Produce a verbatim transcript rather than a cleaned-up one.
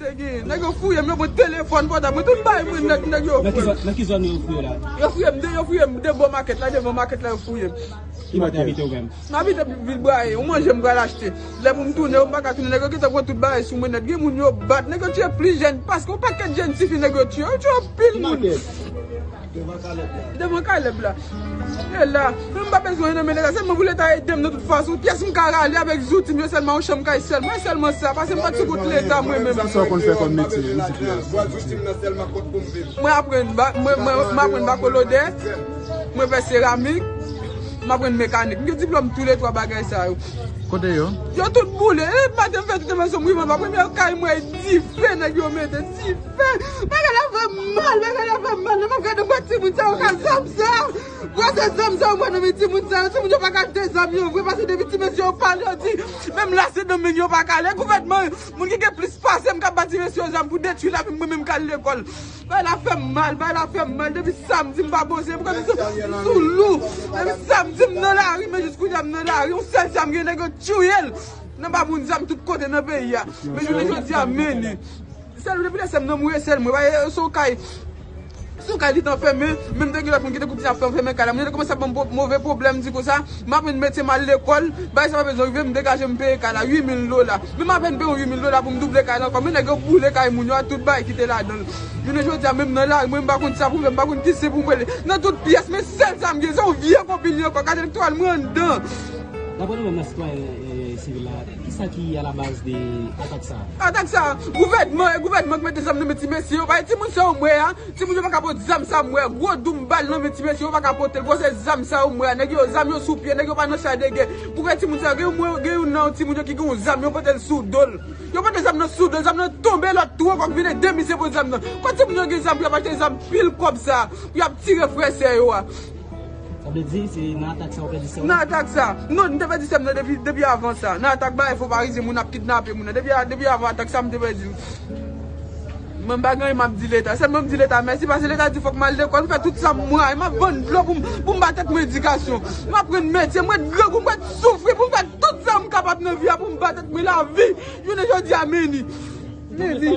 Nèg yo fouye m, yo pran telefòn pòtab mwen, tout bagay mwen nèt, nèg yo fouye m. Nan ki zòn yo fouye w la? Yo fouye m de, yo fouye m de bò makèt la, devan makèt la yo fouye m. Ki kote w abite ou menm? M abite Vilbraye, yon manje m pral achte. Lè pou m tounen, yo m pa ka tounen, nèg yo gentan pran tout bagay sou mwen nèt. Gen moun yo bat, nèg yo tiye plis jèn, paske yon pakèt jèn tifi nèg yo tiye, yo tiye anpil moun. Devan Kalèb la. E la, mwen m pa bezwen nan men Leta, sèlman pou Leta ede m nan tout fason. Pyès m ka rale avèk zouti m yo sèlman, yon chanm kay sèlman, e sèlman sa, paske m pa t sou kont Leta mwen menm. Sa w konn fè kòm metye isit la? Mwen aprann ba, mwen, mwen, mwen aprann bakolodè, mwen fè seramik, mwen aprann mekanik. M gen diplòm tou le twa bagay sa yo. Kote yo? Yo tout boule. E maten m fè tout envèsyon m rive anba. Premye kay mwen e dife nèg yo mete. Dife. Bagay la fè m mal, bagay la fè m mal. Lè m ap gade m wè timoun sa yo ka zam sa. Gwosè zam sa yo mwen nan men timoun sa yo. Timoun yo pa ka achte zam yo vre paske depi ti mesye yo pale yo di menm lase nan men yo pa ka ale. Gouvènman, moun ki gen plis pase m k ap ba ti mesye yo zam pou detwi lavi m, mwen menm k al lekòl. Bagay la fè m mal, bagay la fè m mal. Depi samdi m pa poze, m sou, m sou lou. Depi samdi m nan lari, men jis kounye a m nan lari. Yon sèl zam gen, nèg yo tiye l. Nan ba moun zam tout kote nan peyi a. Men jounen jodi a, men li. Sèl depi lè sè m nan mouri, sèl mwen. Bagay, sou kay. Sou kay li t anfèmen, menm te gen lòt moun ki te koute ap fè anfèmen kay la. Moun yo te kòmanse ap ban m po-, move pwoblèm, di konsa, m aprann metye m al lekòl, bagay sa pa bezwen rive, m degaje m peye kay la, uit mil dola. Men m apèn peye yon uit mil dola pou m double kay la ankò. Men nèg yo boule kay moun yo a, tout bagay ki te ladan l. Jounen jodi a, menm nan lari, mwen m pa konn sa pou m fè, m pa konn kise pou m rele. Nan tout pyès, men sèl sa m gen, se yon vye konpil li ankò, kat elektoral mwen anndan. Daprè nou menm nan sitwayen, eh, sivil la, kisa ki alabaz de atak sa a? Atak sa a, gouvènman, e gouvènman ki mete zam nan men ti mesye yo, pa e timoun sa yo m wè a, timoun yo pa ka pot zam sa m wè, gwo doum bal nan men ti mesye yo pa ka pote l, gwosè zam sa yo m wè a, nèg yo zam yo sou pye, nèg yo pa nan chay de gè. Pou wè timoun sa yo, gen yon, gen youn nan timoun yo ki gen yon zam, yo pote l sou do l. Yo pote zam nan sou do l, zam nan tonbe, lòt tou ankò ki vin ede misye pot zam nan. Kote timoun yo gen zam pou y ap achte zam pil kòb sa a, pou y ap tire frè sè yo a? Sa vle di, se nan atak sa ou pèdi sè w? Nan atak sa. Non, m te pèdi sè m nan depi, depi avan sa. Nan atak bagay fo parizyen, moun ap kidnape moun nan. Depi, depi avan atak sa, m te pèdi l. Mwen m pa gen anyen m ap di Leta. Sèlman m di Leta mèsi, paske Leta di fòk m al lekòl, m fè tout sa m mwayen. M ap vann dlo pou m, pou m ba tèt mwen edikasyon. M aprann metye, m ret grangou, m ret soufri pou m fè tout sa m kapab nan vi a, pou m ba tèt mwen lavi. Jounen jodi a, men li. Men li.